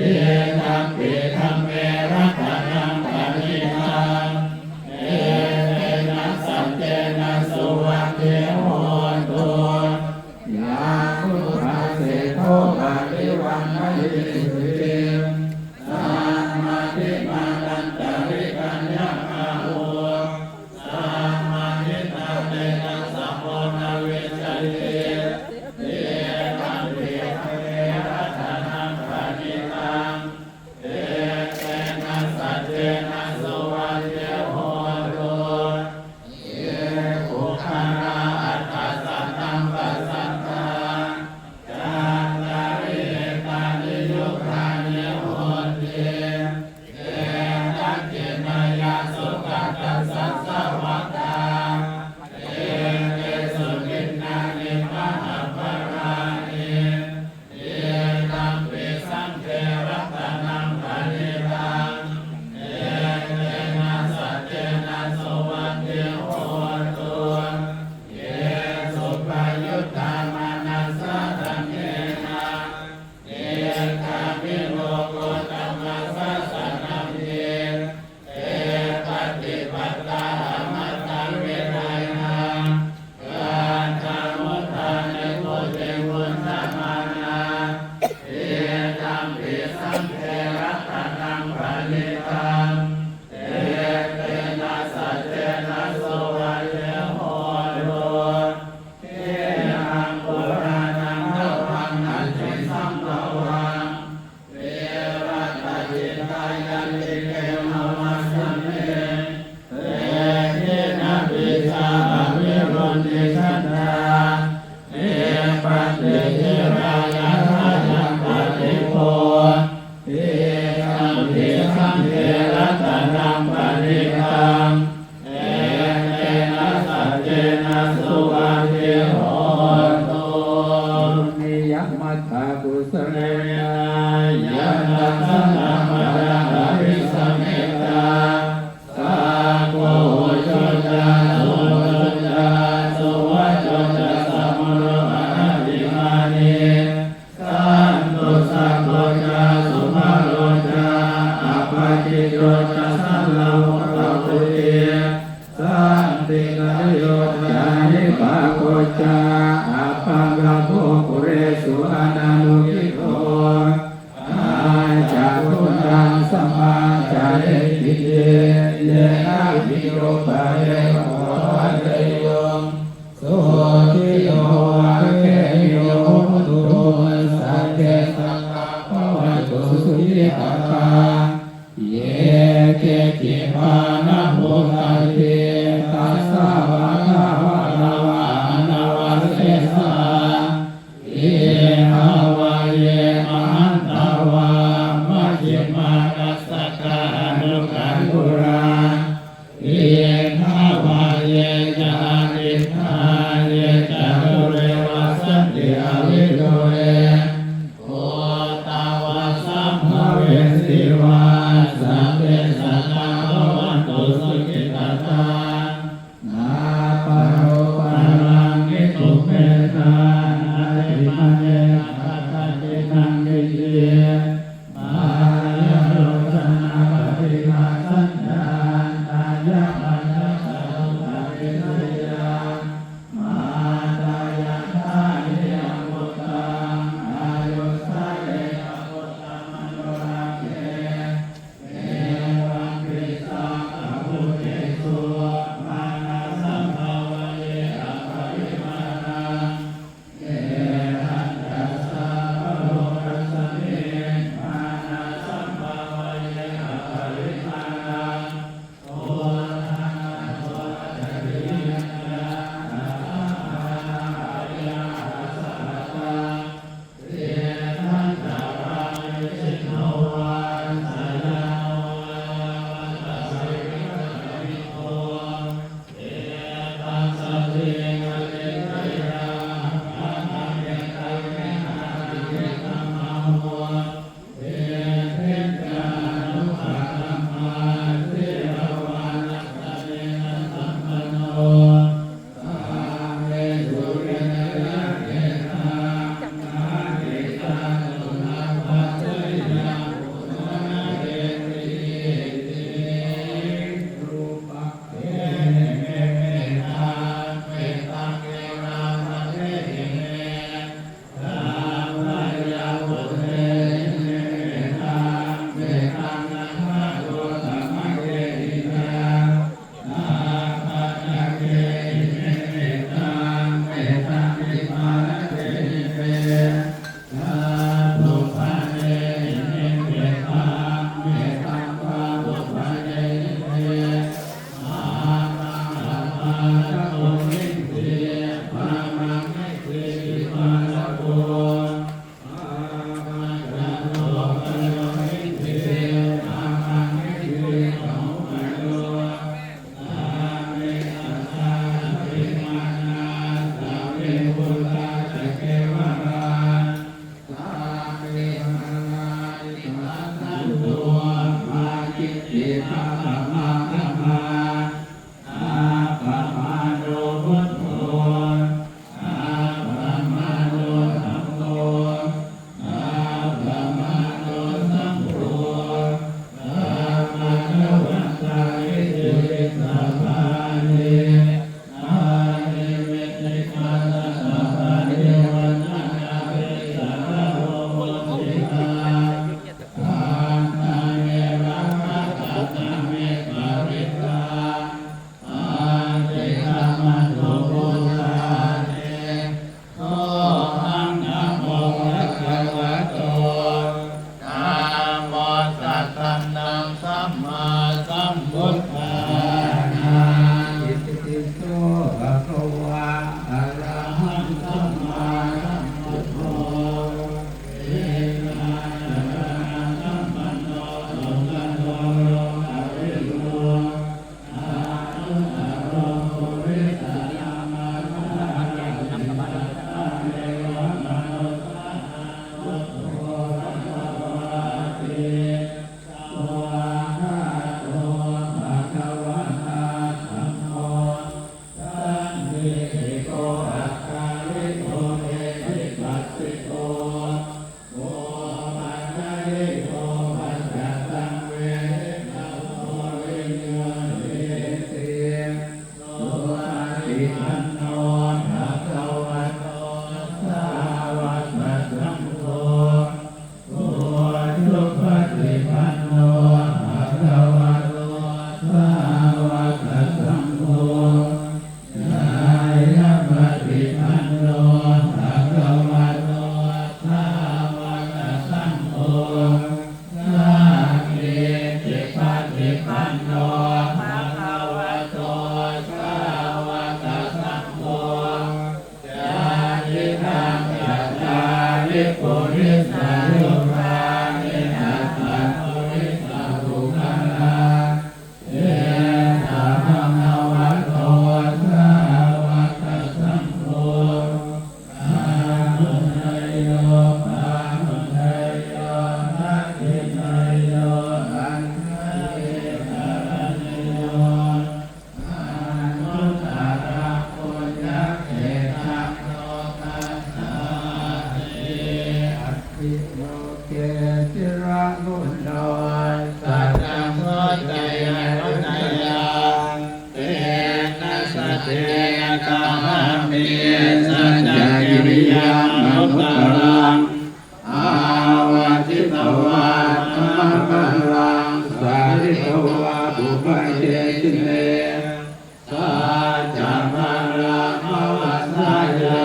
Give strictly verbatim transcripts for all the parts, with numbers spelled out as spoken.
Idampi dhamme ratanaṃ paṇītaṃ, etena saccena suvatthi hotu. Yaṃ buddhaseṭṭho parivaṇṇayī suciṃ, samādhimānantarikaññamāhu, samāhitā tena samo na vijjati. Idampi dhamme ratanaṃ paṇītaṃ, etena saccena suvatthi hotu. Ye puggalā aṭṭha sataṃ pasatthā, cattāri etāni yugāni honti, te dakkhiṇeyyā sugatassa sāvakā, etesu dinnāni mahapphalāni. Idampi saṅghe ratanaṃ paṇītaṃ, etena saccena suvatthi hotu. Ye suppayuttā manasā daḷhena, nikkāmino gotamasāsanamhi, te pattipattā amataṃ vigayha, ganthamudhā nibbutiṃ bhuñjamānā. Idampi saṅghe ratanaṃ paṇītaṃ, etena saccena suvatthi hotu. Khīṇaṃ purāṇaṃ navaṃ natthi sambhavaṃ, virattacittāyatike navāsame. Te khīṇabījā aviruḷhichandā, nibbanti dhīrā yathāyaṃ padīpo. Idampi saṅghe ratanaṃ paṇītaṃ, etena saccena suvatthi hotu. Yo niyamatha kusalena, yassa dhammaṃ abhisamettha, sakko ujū ca suhujū ca, suvaco cassa mudu anatimānī. Santussako ca subharo ca, appakicco ca sallahukavutti, santindriyo ca nipako ca, appagabbho kulesu ananugiddho. Ajja khuddaṃ samācare kiñci, yenaṃ kiñci pare upavadeyyuṃ. Sukhino vā khemino hontu, sabbe sattā bhavantu sukhitattā. Ye keci pāṇabhūtatthi, tasā vā thāvarā vā anavasesā, dīghā vā ye mahantā vā, majjhimā rassakā aṇukathūlā, diṭṭhā vā ye ca adiṭṭhā, ye ca dūre vasanti avidūre, bhūtā vā sambhavesī vā, sabbe sattā bhavantu sukhitattā. Na paro paraṃ nikubbetha, natthi maññetha katthaci naṃ kiñci. Mayā locanā paṭighasaññā, nāññamaññassa dukkhaviccheyya. Mātā yathā niyaṃ puttaṃ, āyusā eka puttamanurakkhe, Appamāṇo buddho, appamāṇo dhammo, appamāṇo saṅgho, pamāṇavantāni sirīsapāni. Sohaṃ namo bhagavato dhammo, sattannaṃ sammāsambuddhānaṃ. Itipi so bhagavā arahaṃ sammāsambuddho, vijjācaraṇasampanno sugato lokavidū, Ati loke ciraguṇo, saccaṃ soceyyanuddhayaṃ, tena saccena kāhāmi, saccakiriyamanuttaraṃ. Āvajjitvā dhammaṃ balaṃ, sāritvā pubbaje jine. Saccabalaṃ avasāya,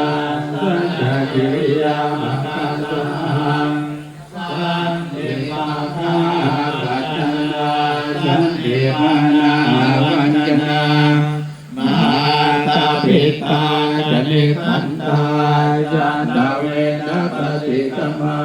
saccakiriyamakāsahaṃ. Santi pakkhā apattanā, santi pāṇā avañcanā, mātā pitā ca nikkhantā, jātaveda paṭikkama.